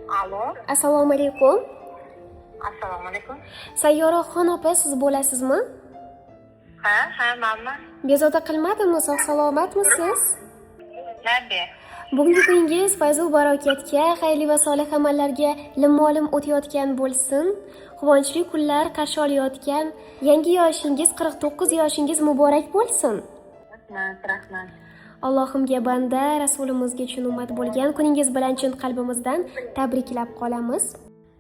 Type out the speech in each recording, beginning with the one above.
Alo. Assalomu alaykum. Assalomu alaykum. Sayyoraxon opa, siz bo'lasizmi? Ha, manman. Bezovta qilmadimmi? Sog' salomatmisiz? Nabi. Bugungi kuningiz fayzu barokatga, xayrli va solih amallarga limmo-lim o'tayotgan bo'lsin. Quvonchli kunlar qarshi olayotgan yangi yoshingiz, 49 yoshingiz muborak bo'lsin. Rahmat, rahmat. Allohimga banda, rasulimizga chin ummat bo'lgan kuningiz bilan chin qalbimizdan tabriklab qolamiz.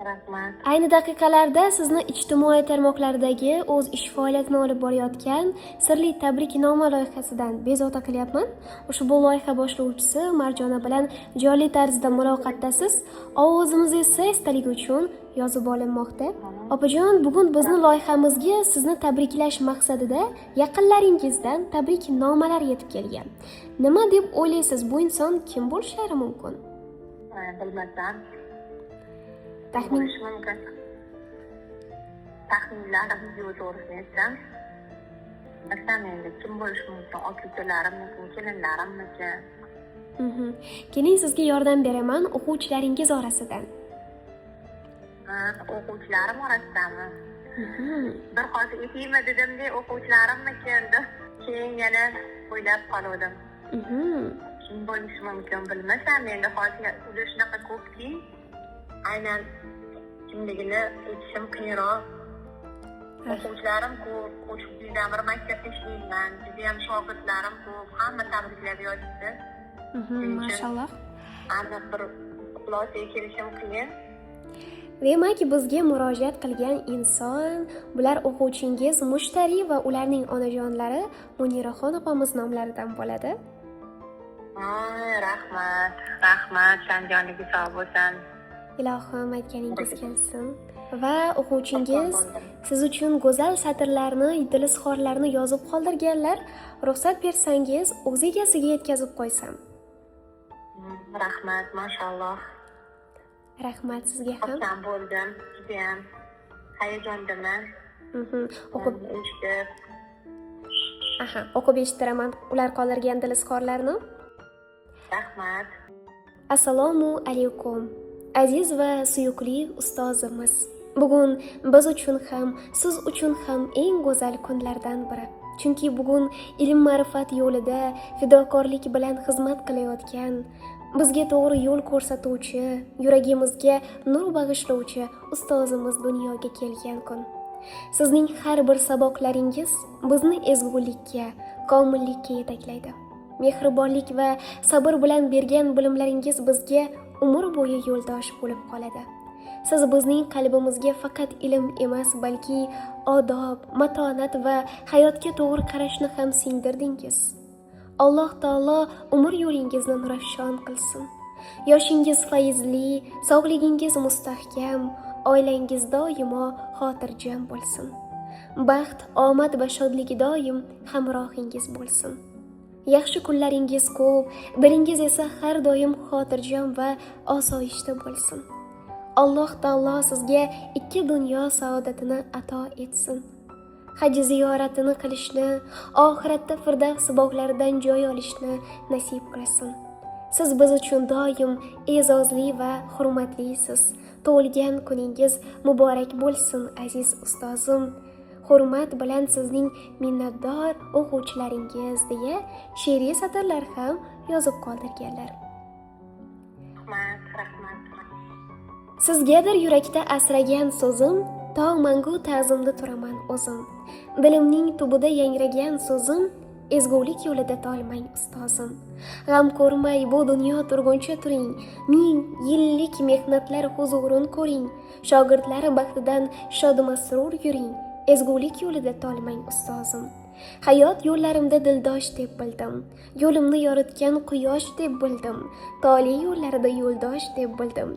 Rahmat. Ayni daqiqalarda sizni ijtimoiy tarmoqlardagi o'z ish faoliyatini olib borayotgan Sirli tabriknoma loyihasidan bezovta qilyapman. Ushbu loyiha boshlovchisi Marjona bilan jonli tarzda muloqotdasiz. Ovozimiz esa esdalik uchun yozib olinmoqda. Opajon, bugun bizni loyihamizga sizni tabriklash maqsadida yaqinlaringizdan tabriknomalar yetib kelgan. Nima deb o'ylaysiz, bu inson kim bo'lishlari mumkin? Ha, bilmasam. Taxmin Bo'lishi mumkin. Taxminlarim yo'q, to'g'risini aytsam. Bilsam endi kim bo'lishi mumkin? Aka-ukalarimmikin, kelinlarimmikin? Keling, sizga yordam beraman, o'quvchilaringiz orasidan. Ha, o'quvchilarim orasidami? Bir hozir aytaymi dedimda, o'quvchilarimmikin deb. Keyin yana o'ylab qoluvdim. Kim bo'lishi mumkin, bilmasam endi. Hozir ular shunaqa ko'pki, aynan kimligini aytishim qiyinroq. O'quvchilarim ko'p, Qo'shquydan bir maktabda ishlayman, judayam shogirdlarim ko'p, hamma tabriklab yozishdi. Mashalloh. Aniq bir xulosaga kelishim qiyin. Demak, bizga murojaat qilgan inson bular o'quvchingiz Mushtariy va ularning onajonlari Muniraxon opamiz nomlaridan bo'ladi. Ay, rahmat, rahmat, jonligi sog' bo'lsin. Ilohim, aytganingiz kelsin. Va o'quvchingiz siz uchun go'zal satrlarni, dil izhorlarni yozib qoldirganlar. Ruxsat bersangiz, o'z egasiga yetkazib qo'ysam. Rahmat, mashalloh. Rahmat sizga ham. Xursand bo'ldim, judayam hayajondaman. O'qib Eshitib. Aha, o'qib eshittiraman ular qoldirgan dil izhorlarni. Rahmat. Assalomu alaykum, aziz va suyukli ustozimiz. Bugun biz uchun ham, siz uchun ham eng go'zal kunlardan biri. Chunki bugun ilm ma'rifat yo'lida fidokorlik bilan xizmat qilayotgan, bizga to'g'ri yo'l ko'rsatuvchi, yuragimizga nur bag'ishlovchi ustozimiz dunyoga kelgan kun. Sizning har bir saboqlaringiz bizni ezgulikka, komillikka yetaklaydi. Mehribonlik va sabr bilan bergan bilimlaringiz bizga umr bo'yi yo'ldosh bo'lib qoladi. Siz bizning qalbimizga faqat ilm emas, balki odob, matonat va hayotga to'g'ri qarashni ham singdirdingiz. Alloh taolo umr yo'lingizni nurafshon qilsin. Yoshingiz fayzli, sog'ligingiz mustahkam, oilangiz doimo xotirjam bo'lsin. Baxt, omad va shodlik doim hamrohingiz bo'lsin. Yaxshi kunlaringiz ko'p, dilingiz esa har doim xotirjam va osoyishta bo'lsin. Alloh taolo sizga ikki dunyo saodatini ato etsin. Haj ziyoratini qilishni, oxiratda Firdavs bog'laridan joy olishni nasib qilsin. Siz biz uchun doim e'zozli va hurmatlisiz. Tug'ilgan kuningiz muborak bo'lsin, aziz ustozim. Hurmat bilan sizning minnatdor o'quvchilaringiz, deya she'riy satrlar ham yozib qoldirganlar. Rahmat, rahmat. Sizgadir yurakda asragan so'zim, to mangu ta'zimda turaman o'zim. Dilimning tubida yangragan so'zim, ezgulik yo'lida tolmang, ustozim. G'am ko'rmay bu dunyo turguncha turing, ming yillik mehnatlar huzurin ko'ring, shogirdlari baxtidan shodmasrur yuring, ezgulik yo'lida tolmang, ustozim. Hayot yo'llarimda dildosh deb bildim, yo'limni yoritgan quyosh deb bildim, tole yo'llarida yo'ldosh deb bildim,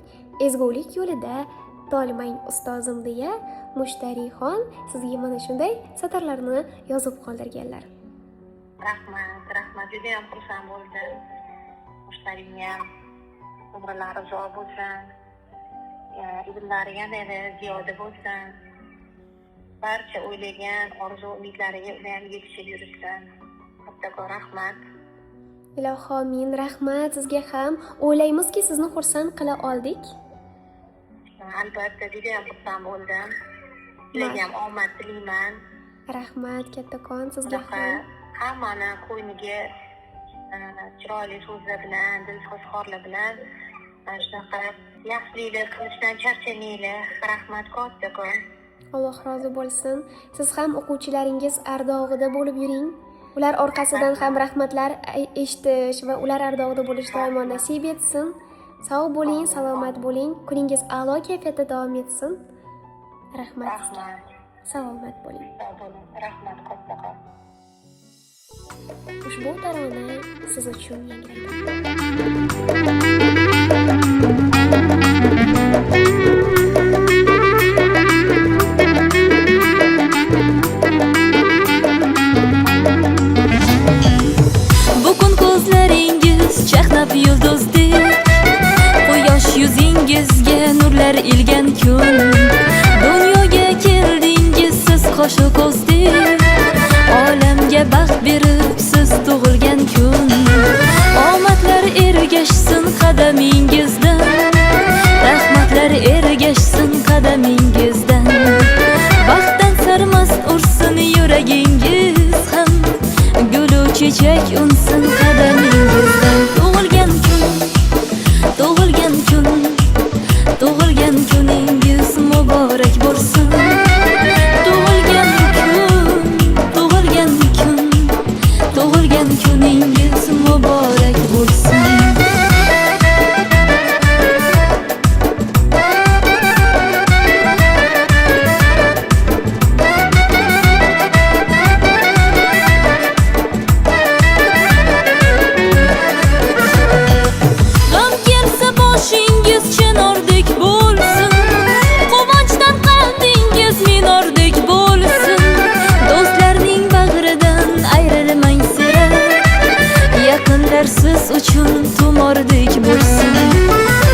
ezgulik yo'lida tolmang, ustozim, deya Mushtariyxon sizga mana shunday satrlarni yozib qoldirganlar. Rahmat, rahmat, judayam xursand bo'ldim. Mushtariyam umrlari uzoq bo'lsin, ilmlari yanada ziyoda bo'lsin. Barcha o'ylagan orzu umidlariga ular ham yetishib yursin. Kattakon rahmat. Ilohi omin, rahmat sizga ham. O'ylaymizki, sizni xursand qila oldik. Albatta, judayam xursand bo'ldim. Sizlarga ham omad tilayman. Rahmat kattakon sizga Bunaqa ham. hammani ko'ngliga chiroyli so'zlar bilan, dilsoz bilan shunaqa yaxshiliklar qilishdan charchamanglar. Rahmat kattakon. Alloh rozi bo'lsin. Siz ham o'quvchilaringiz ardog'ida bo'lib yuring. Ular orqasidan ham rahmatlar eshitish va ular ardog'ida bo'lish doimo nasib etsin. Sog' bo'ling, salomat bo'ling. Kuningiz a'lo kayfiyatda davom etsin. Rahmat sizga. Rahmat. Salomat bo'ling. Sog' bo'ling. Rahmat kattakon. Ushbu tarona siz uchun yangraydi. Bugun ko'zlaringiz chaqnab yulduzdek, quyosh yuzingizga nurlar ilgan kun. Dunyoga keldingiz siz qoshu ko'zdek, olamga baxt berib siz tug'ilgan kun. Omadlar ergashsin qadamingizdan, rahmatlar ergashsin qadamingizdan. Baxtdan sarmast ursin yuragingiz ham, gulu chechak unsin qadamingizdan. Tug'ilgan kun, tug'ilgan kun, tug'ilgan kuningiz muborak bo'lsin. Tug'ilgan kun, tug'ilgan kun, tug'ilgan kuningiz muborak bo'lsin. G'am kelsa boshingiz chinordek bo'lsin, quvonchdan qalbingiz minordek bo'lsin. Do'stlarning bag'ridan ayrilmang sira, yaqinlar siz uchun tumordek bo'lsin.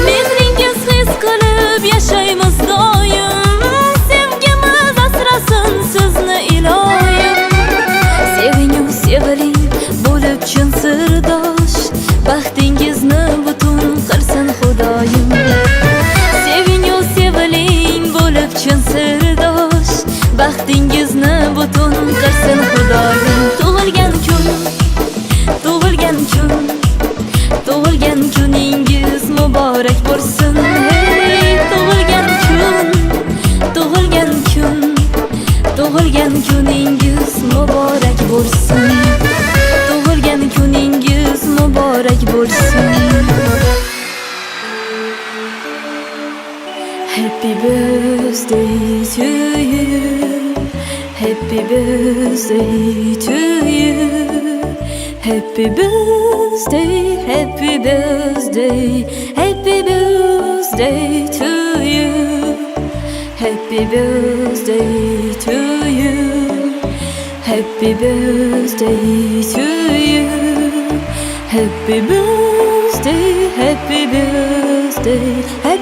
Mehringiz his qilib yashaymiz doim, sevgimiz asrasin sizni iloyim. Sevingu seviling bo'lib chin sirdosh, baxtingizni butun qilsin Xudoyim. Sevingu seviling bo'lib chin sirdosh, baxtingizni butun qilsin Xudoyim. Tug'ilgan kun, tug'ilgan kun, tug'ilgan kuningiz muborak bo'lsin. Hey, tug'ilgan kun, tug'ilgan kun, tug'ilgan kuningiz muborak bo'lsin. Tug'ilgan kuningiz muborak bo'lsin. Happy birthday to you. Happy birthday to you. Happy birthday, happy birthday, happy birthday to you. Happy birthday to you. Happy birthday to you. Happy birthday, happy birthday, happy